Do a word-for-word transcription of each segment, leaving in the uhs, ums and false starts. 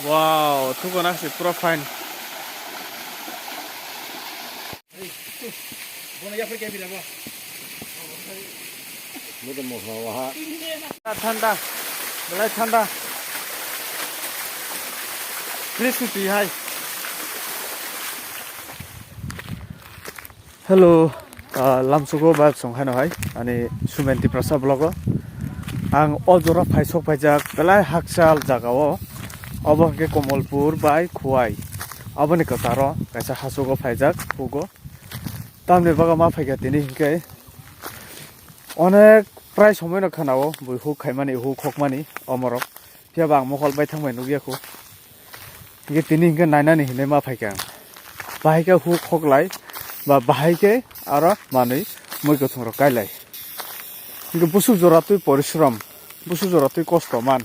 Wow, thugo na se pura fine. Thanda, belai thanda. Fridge ni twi hai. Hello, ah, lamsugo ba song haino hai, ani Sumen Tiprasa vlog o. Ang o jora phai sok phaijak, belai hakchal jaga o. Obo hwnkhe Komolpur bai Khowai. Aboni kwcharo kaisa hasugo phaijak, hugo. Tamni bago ma phaikha tini hinkhe onek prai somoi no khana o, bui huk khaimani, huk hokmani, omorok. Phiya ba ang mokol bai thangbai nukya kho. Hinkhe tini hinkhe nainani hinwi ma phaikha ang. Bahai khe huk hoklai, ba bahai khe aro manwi mui kwthwng rok kailai. Hinkhe busuk jora twi porishrom, busuk jora twi kosto man.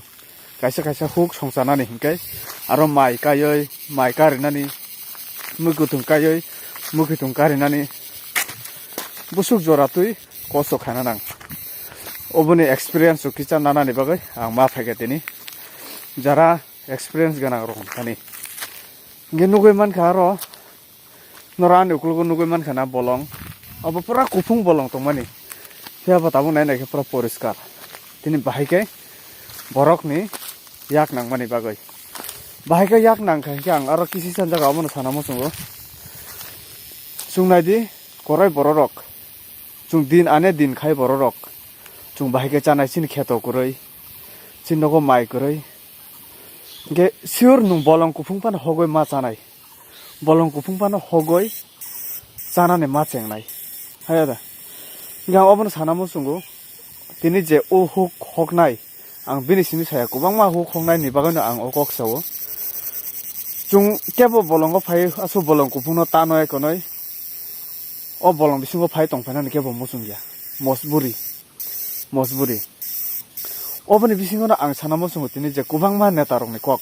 Kaisa kaisa huk songchanani hinkhe aro mai kaiwi, mai karinani, mui kwthwng kaiwi, mui kwthwng karinani busuk jora twi kosto khaina nang. Oboni experience rok kisa nanani bagwi ang ma phaikha tini. Jara experience gwnang rok thani. Hinkhe nugwi mankha aro, noro ani ukologo nugwi mankha na bolong. Abo pura kuphung bolong tongmani. Phiya bo tabuk nai naikhe pura poriskar. Tini bahai khe borokni yak nangmani bagwi. Bahai khe yak nangkha hinkhe ang aro kisi sanjak abono sana muchungo. Chwng naidi, korai bororok. Chwng din ane din khai bororok. Chwng bahai khe chanai chini kheto kwrwi. Chini nogo mai kwrwi. Hinkhe sure nwng bolong kuphung phano hogwi ma chanai. Bolong kuphung phano hogwi chanani ma chengnai. Haya da. Hinkhe ang obono sana muchungo. Tini je o huk hoknai, ang bini simi saya kwbangma huk hoknai ni bagwino ang o kok sao. Chwng kebo bolongo phai, aswk bolong kuphungno tanoi konoi. O bolong bisingo phai tongphainani kebo muchungya. Mosburi. Mosburi. Oboni bisingono ang sana muchungo tini je kwbangma neta rokni kok.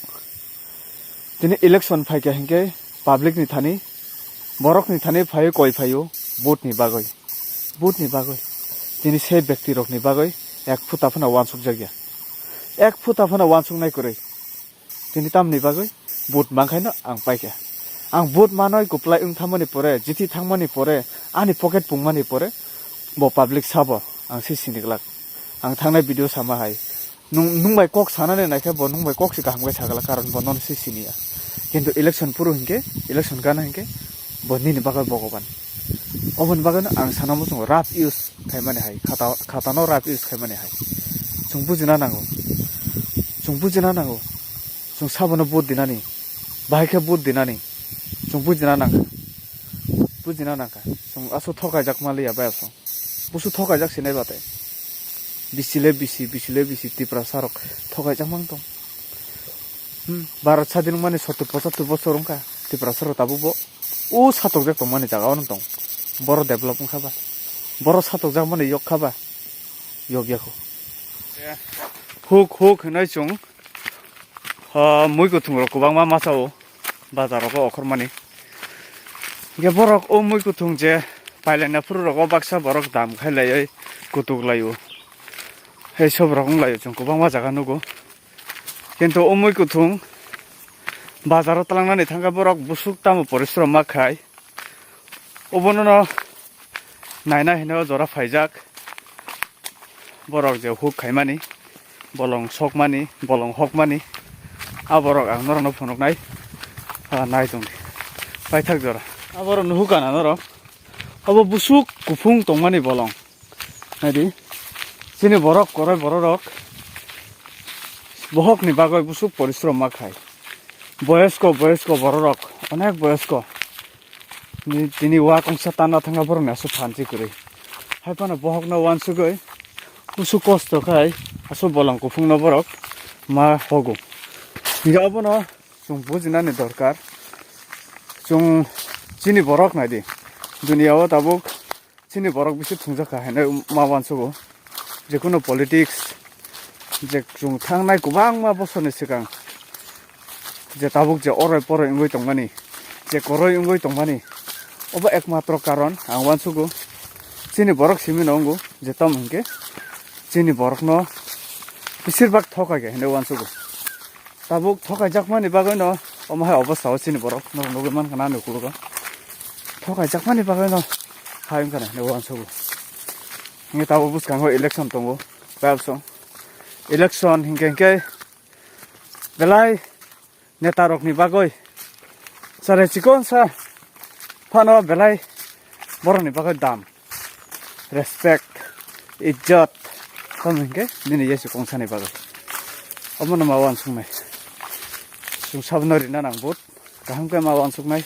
Tini election phaikha hinkhe public ni thani, borok ni thani phaio koi phaio vote ni bagwi. Vote ni bagwi. Tini se byakti rokni bagwi ek phuta phano uansukjakya. Ek phuta phano uansuknai kwrwi. Tini tamni bagwi vote mankhaino ang paikha. Ang vote manwi kwplai wng thangmani pore, jithi thangmani pore, ani pocket pungmani pore, bo public sabo ang se sini glak. Ang thangnai video sama hai. Nwng, nwng bai kok sanani naikhe bo nwng bai kok se kaham khe sa glak, karon bo nono se siniya. Kintu election phuru hinkhe, election gana hinkhe bo nini bagwi bogoban. Oboni bagwino ang sana muchungo rough use khaimani hai, khata, khatano rough use khaimani hai. Chwng bujina nango. Chwng bujina nango. Chwng sabono vote dinani. Bahai khe vote dinani. Chwng bujina nangkha. Bujina nangkha. Chwng aswk thokaijak manliya bai aswk. Busu thokaijak sinai bate. Bisi le bisi, bisi le bisi Tiprasa rok thokaijak mang tong. Hmm, Bharat sadin wngmani sottur pochattur bosor wngkha Tiprasa rok tabuk bo. O satokjak tongmani jaga o tong. Boro develop wngkha ba. Boro satokjakmani yok kha ba. Yok ya kho. Huk huk hinwi chwng, ah, mui kuthung rok kwbangma masa o. Bazar rogo okhormani. Hinkhe borok o mui kuthung je pailaina phuru rogo baksa borok dam khai laiwi kutuk laio. Hei sob rok wng laio chwng kwbangma jaga nugo. Kintu o mui kuthung bazaro twlangnani thangkhe borok busuk tamo porishrom ma khai. Obono no naina hino jora phaijak. Borok je huk khaimani, bolong sokmani, bolong hokmani, a borok ang norokno phunuknai, ah, nai tongdi. Paithak jora. A borok nuhukha na norok. Obo busuk kuphung tongmani bolong. Naidi. Chini borok, korai bororok bohokni bagwi busuk porishrom ma khai. Boyosko, boyosko bororok, onek boyosko. Ni, tini wa kongsa tanna thangna borokni aswk phan si kwrwi. Hai phano bohokno uansugwi kusu kosto khai aswk bolong kuphungno borok ma hogo. Hinkhe abono chwng bujinani dorkar. Chwng chini borok naidi. Duniya o tabuk chini borok bisi thungjak kha hinwi ma uansugo. Jekunu politics je chwng thangnai kwbangma bosorni swkang je tabuk je oroi poroi wngwi tongmani, je koroi wngwi tongmani, obo ekmatro karon ang uansugo. Chini borok simi no wngo je tamo hinkhe chini borokno beshirbak thokai kha hinwi uansugo. Tabuk thokaijakmani bagwino omo hai obostha o chini borok norok nugwi mankha na ani ukologo. Thokaijakmani bagwino hai wngkha na hinwi uansugo. Hingke tabuk bwskango election tongo, bayapsong. Election hingke hingke belai netarokni bagwi chwrai chikonsa phano belai borokni bagwi dam, respect, ijjot, tamo hingke nini Jesu kongsani bagwi. Omono ma uansuknai. Chwng sabono rina nang vote. Kaham khe ma uansuknai.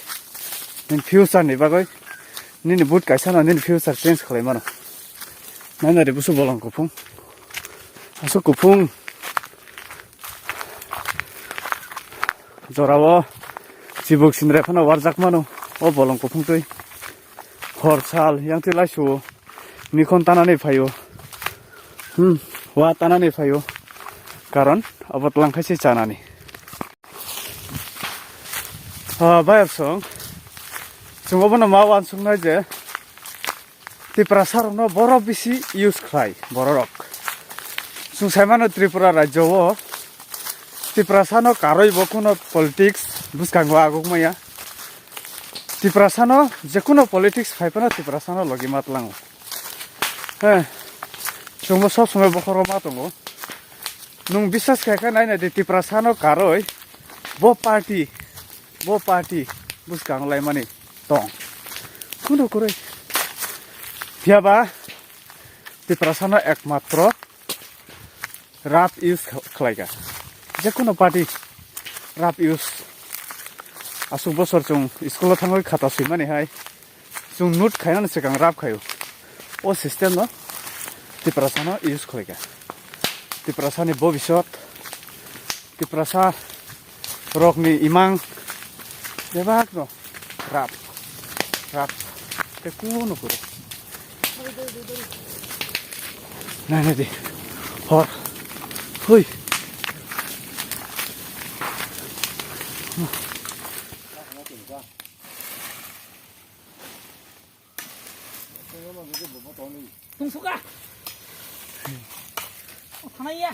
Nini future ni bagwi. Nini vote kaisano nini future change khlai mano. Nainari busu bolong kuphung. Aswk kuphung. Jorao chibuk sindre phano warjak mano. O bolong kuphung twi. Hor sal yang twi laisu. Mikhon tanani phaio. Hmm. Wa tanani phaio. Karon abo twlang khaise chanani. Ah, bayapsong. Chwng obono ma uansuknai je Tiprasa rokno borok bisi use khlai borok rok. Chwng saimano Tripura rajyo o Tiprasa no karwi bo kuno politics bwskango aguk maya. Tiprasa no jekuno politics phai phano Tiprasa no logi ma tlango. He, chwngbo sob somoi bokhoro ma tongo. Nwng biswas khai khe naina di Tiprasa no karwi bo party, bo party bwskang laimani tong. Kuno kwrwi. Phiya ba Tiprasa no ekmatro rap use kh-, khlai kha. Jekuno party rap use. Aswk bosor chwng school o thangwi khata swimani hai. Chwng note khainani swkang rap khaio. O system no Tiprasa no use khlai kha. Tiprasa ni bobisot, Tiprasa rokni imang bebak no rap, rap. Te kuno kuro. Nai nai di. Hor. Hui. Tungsuka. Oh, thanai ya.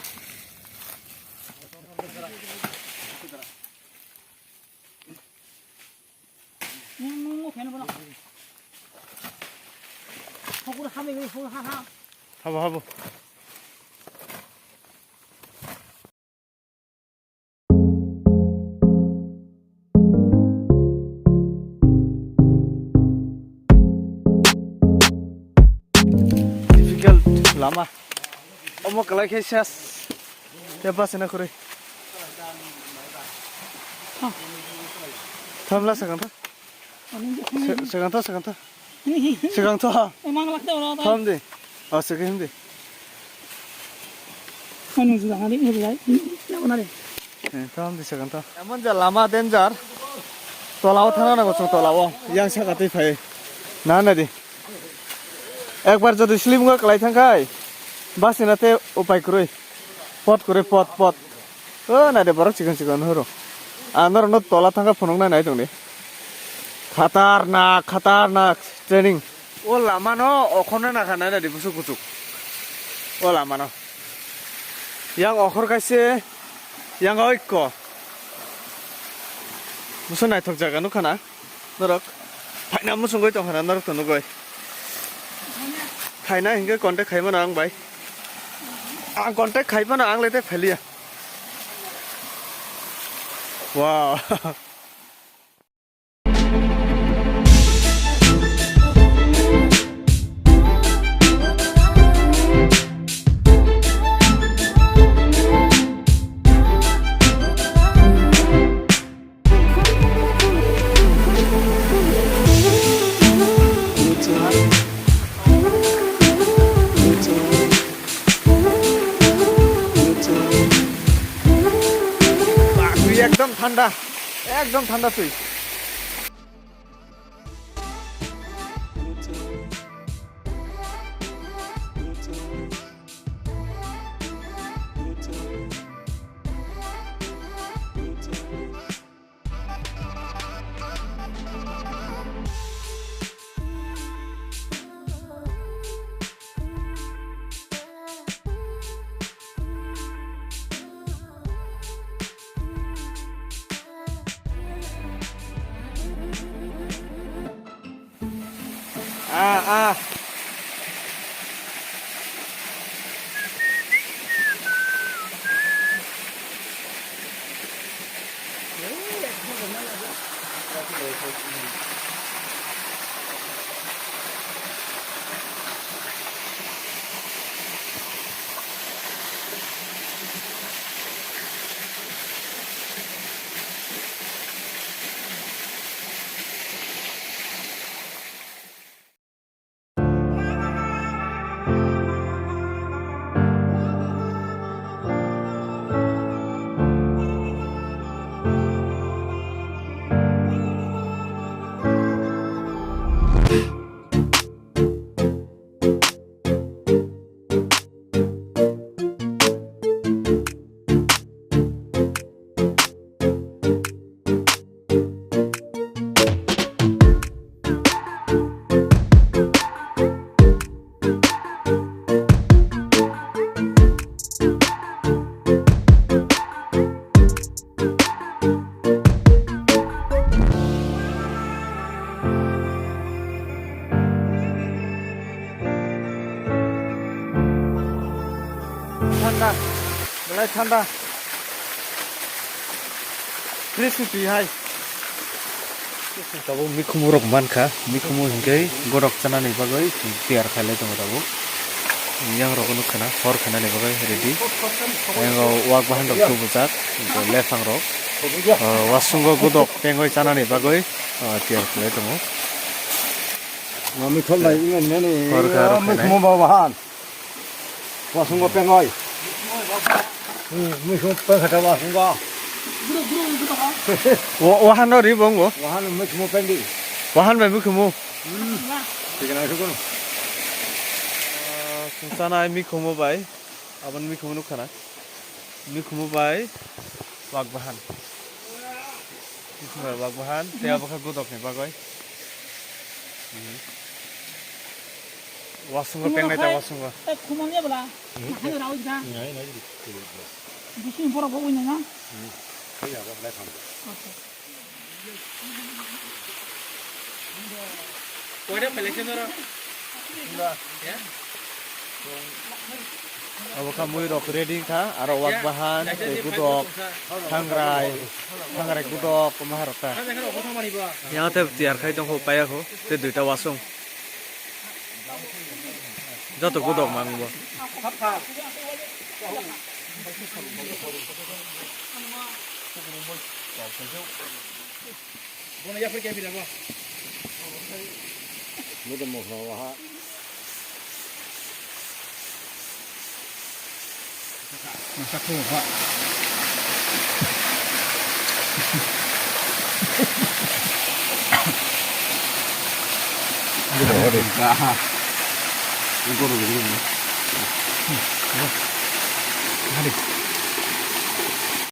Nung, nung, nung, khen bono. Hokur hambai, hokur ha, ha. Habo, habo. Difficult lama. Omo kwlai khe ses. Tei bus ena kwrwi. Thamla sakang tha. Se-, sakang tha, sakang tha. Swkang tho. Mang lak tei oro tei. Thom di. O, swkang him di. Ani juda ngani ni jai. Labo na re. Eh, thom di swkang tho. Emon je lama danger. Tolao thana nango chwng tolao. Yang saka twi phai. Na na di. Ekbar jodi sleep wngkha kwlai thangkhai. Bus ena tei upai kwrwi. Pot kwrwi pot, pot. O, nai de borok chikon chikon horo. Ang norokno tola thangkha phunuknai nai tongdi. Khatarnak, khatarnak training. O lama no okhorno nakha nai nai de busuk kuchuk. O lama no. Yang okhor kaise, yang oikko. Buso naithok jaga nukha na. Norok phaina muchungwi tongkha na norok to nugwi. Phaina hinkhe contact khaimano ang bai. Ang contact khaimano ang lete phaliya. Wow. Bah, twi ekdom thanda, ekdom thanda twi. Ah, ah. Thanda, belai thanda. Fridge ni twi hai. Tabuk mikhumu rok mankha, mikhumu hinkhe godok chanani bagwi tiyar khailai tongo tabuk. Yang rok nukha na, hor khainani bagwi ready. Yang o wak bahan rok tubujak, lephang rok. O, wasungo godok tengwi chanani bagwi, o, tiyar khailai tongo. Mami khol lai, ino nene, hor kha rok mikhumu khainai. Bahan. Wasungo pengoi. Hmm, mikhumu pengkha ta wasungo. Wa-, wahan no ri bongo. Wahan mikhumu pendi. Wahan bai mikhumu. Hmm. Tikna sukun. Ah, sungsanai mikhumu bai. Abon mikhumu nukha na. Mikhumu bai wak bahan. Mikhumu bai wak bahan. Tei abo khe godok ni bagwi. Hmm. Wasungo pengnai ta wasungo. Eh, khumam ya bala. Nahai rao ja. Nai, nai, di, di, di. Bisi borok bo wina na. Hmm. Kaya ba lai kham. Acha. Abo kha mui rok ready kha, aro wak bahan, tei gudok, thangrai, thangrai gudok, maharok ta. Yang tei tiyar khai tongkho, paya kho, tei duita wasung. Joto gudok mang bo. Bono yapri kaya pila bo. Bodo mokra waha. Masa ko ha. Bodo hore. Aha. Bodo hore. Hadi.